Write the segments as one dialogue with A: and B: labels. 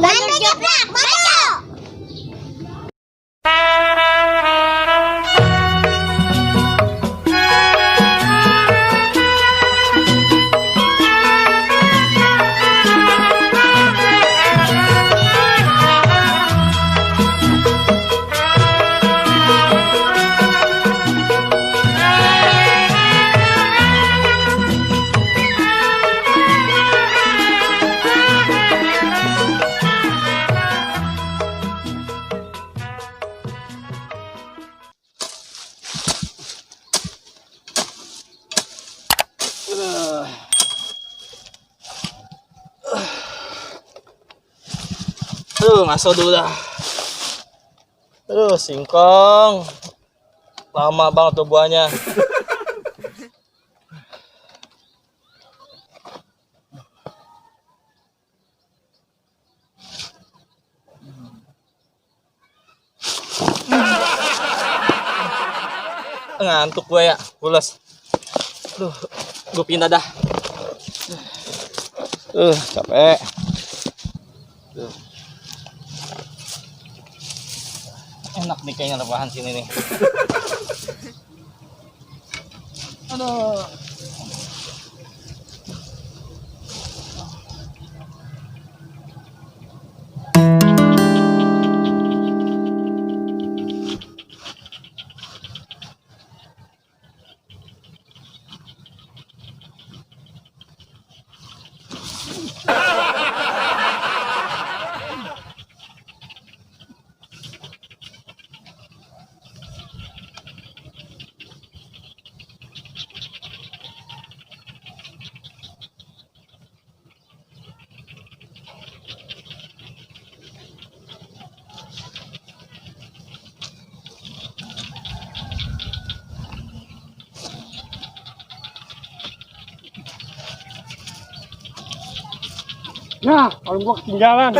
A: Bandung Jeplak, maju!
B: Aduh, ngaso dulu dah. Aduh, singkong. Lama banget tuh buahnya. Ngantuk gue ya, pulas. Aduh, gue pindah dah. Capek. Enak nih kayaknya rebahan sini nih. Aduh.
C: Nah, kalau gua ketinggalan.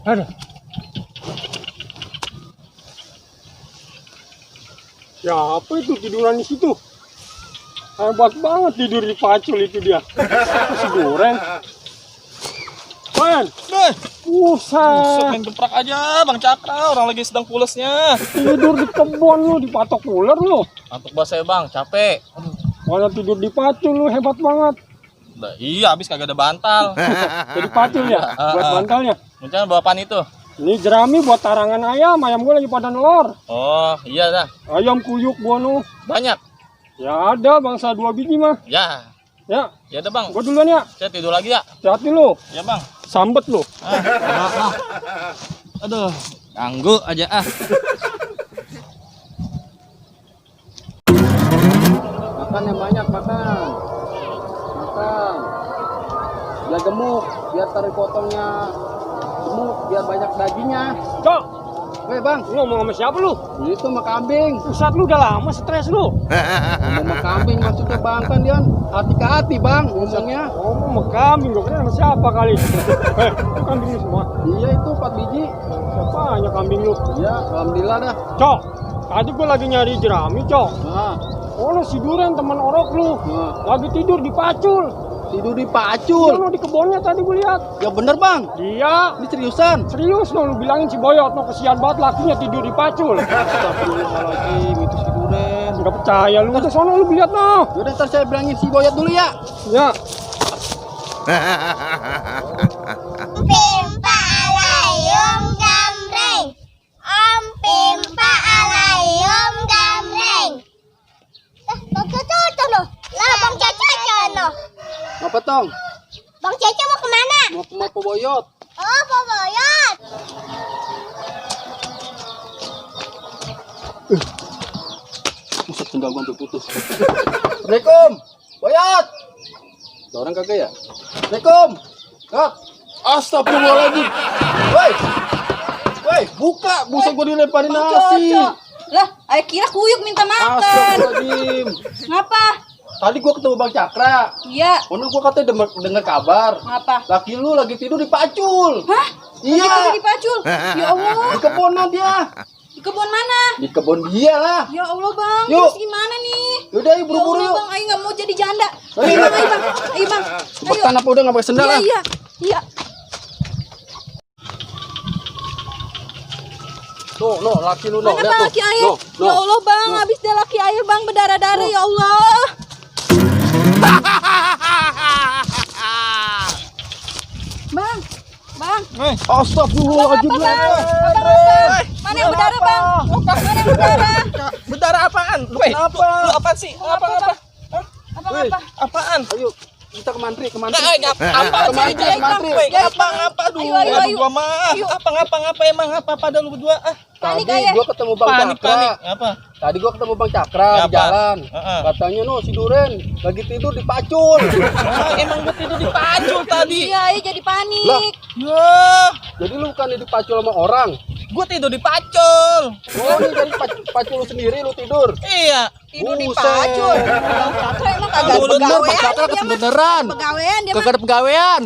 C: Aduh. Ya, apa itu tiduran di situ? Hebat banget tidur di pacul itu dia. Si goreng. Man,
B: Buset,
C: buset.
B: main geprak aja Bang Cakra, orang lagi sedang pulesnya.
C: Tidur di kebun lu, dipatok ular lu.
B: Ngantuk bahasa ya Bang, capek.
C: Mana tidur di pacul lu, hebat banget.
B: Udah, iya, habis kagak ada bantal.
C: Jadi pacul ya, buat bantalnya.
B: Rencana bawapan itu.
C: Ini jerami buat tarangan ayam gue lagi pada nelor.
B: Oh, iya dah.
C: Ayam kuyuk gua nu.
B: Banyak.
C: Ya ada bangsa 2 biji mah.
B: Ya,
C: Ya,
B: ya udah Bang.
C: gua duluan ya.
B: Saya tidur lagi ya.
C: Hati-hati lu,
B: Ya Bang.
C: sambet lu.
B: Aduh, ganggu aja ah.
D: Makan yang banyak, makan. Makan. Biar gemuk, biar tarik potongnya gemuk, biar banyak dagingnya.
C: Cok,
D: Weh bang,
C: lu ngomong sama siapa lu?
D: itu mah kambing.
C: Pusat lu udah lama stres lu.
D: Ngomong mah kambing maksudnya bang kan dia hati ke hati bang ngomongnya.
C: Ngomong sama kambing, gua kira sama siapa kali. Itu kambing lu semua.
D: Iya itu 4 biji.
C: Siapa hanya kambing lu?
D: Iya, alhamdulillah dah.
C: Cok, tadi gua lagi nyari jerami, Cok.
D: Nah,
C: Oh, lu si Duren teman orok lu.
D: nah.
C: Lagi tidur di pacul.
D: Tidur di
C: Iya,
D: pacul.
C: lu di kebunnya tadi gua lihat.
D: Ya bener bang,
C: Dia
D: ini seriusan.
C: serius lu bilangin si Boyot, no kesian banget lakinya tidur di pacul.
D: Astagfirullahaladzim, itu si Duren.
C: Enggak percaya lu, ke sono lu lihat no.
D: Yaudah ntar saya bilangin si Boyot dulu ya.
C: Ya.
A: Pimpa alayum gamreng. Om pimpa alayum gamreng. Bang Caca no. Lah Bang Caca no.
D: Apa tong?
A: Bang Caca mau kemana?
D: Mau ke rumah Pak Boyot.
A: Oh, Pak Boyot.
D: Buset, sendal gua sampai putus. Assalamualaikum, Boyot. Ada orang kagak ya? Assalamualaikum. Kak. Astagfirullahaladzim. Woi. Woi, buka. Buset gua dilemparin nasi.
E: Lah, ayah kira kuyuk minta makan.
D: Astagfirullahaladzim.
E: Ngapa?
D: Tadi gua ketemu Bang Cakra.
E: Iya.
D: Mana gua katanya dengar kabar.
E: Ngapa?
D: Laki lu lagi tidur di pacul.
E: Hah?
D: Iya.
E: Lagi tidur di pacul. Ya Allah.
D: Di kebonan dia.
E: Di kebun mana?
D: Di kebun dia lah.
E: Ya Allah bang,
D: Yuk.
E: terus gimana nih?
D: Yaudah, ayo
E: Ya
D: buru-buru
E: Allah
D: yuk.
E: bang, ayo nggak mau jadi janda.
D: Ayo,
E: Ayo bang, ayo bang, ayo bang.
D: Cepetan apa udah nggak pakai sendal
E: Iya,
D: lah.
E: iya, iya.
D: No, laki lu no.
E: Mana
D: Lihat
E: bang
D: tuh.
E: laki air?
D: No.
E: Ya Allah bang, habis dia laki air bang berdarah-darah ya Allah. Bang, bang.
D: Astagfirullahaladzim.
E: Apa bang? Mana yang berdarah bang? Mana yang berdarah?
B: Berdarah apaan? Lu apaan sih? Apa?
E: Apa?
B: Apaan?
D: Ayo, kita ke mantri.
B: Apa sih?
D: Ke mantri.
B: Ngapa? Aduh,
E: Ayo.
B: gua mah. Ngapa emang apa pada lu berdua?
E: Panik
D: Tadi
E: aja.
D: gua ketemu Bang
B: Panik.
D: Cakra.
B: Apa?
D: Tadi gua ketemu Bang Cakra di
B: Apa?
D: jalan.
B: Heeh.
D: Katanya no si Duren lagi tidur di pacul.
B: Emang gua tidur di pacul tadi.
E: Iya, ayo jadi panik.
D: Lah.
B: Ya,
D: Jadi lu bukan di pacul sama orang.
B: gua tidur di pacul.
D: Oh, ini jadi pacul lu sendiri lu tidur.
B: Iya.
E: Tidur di
D: Buset.
E: pacul. Bang Cakra emang kagak
B: Mulut lu,
E: pegawaian.
D: Bang Cakra
E: Dia mah
D: beneran.
E: pegawaian dia mah.
D: Kagak ada pegawaian.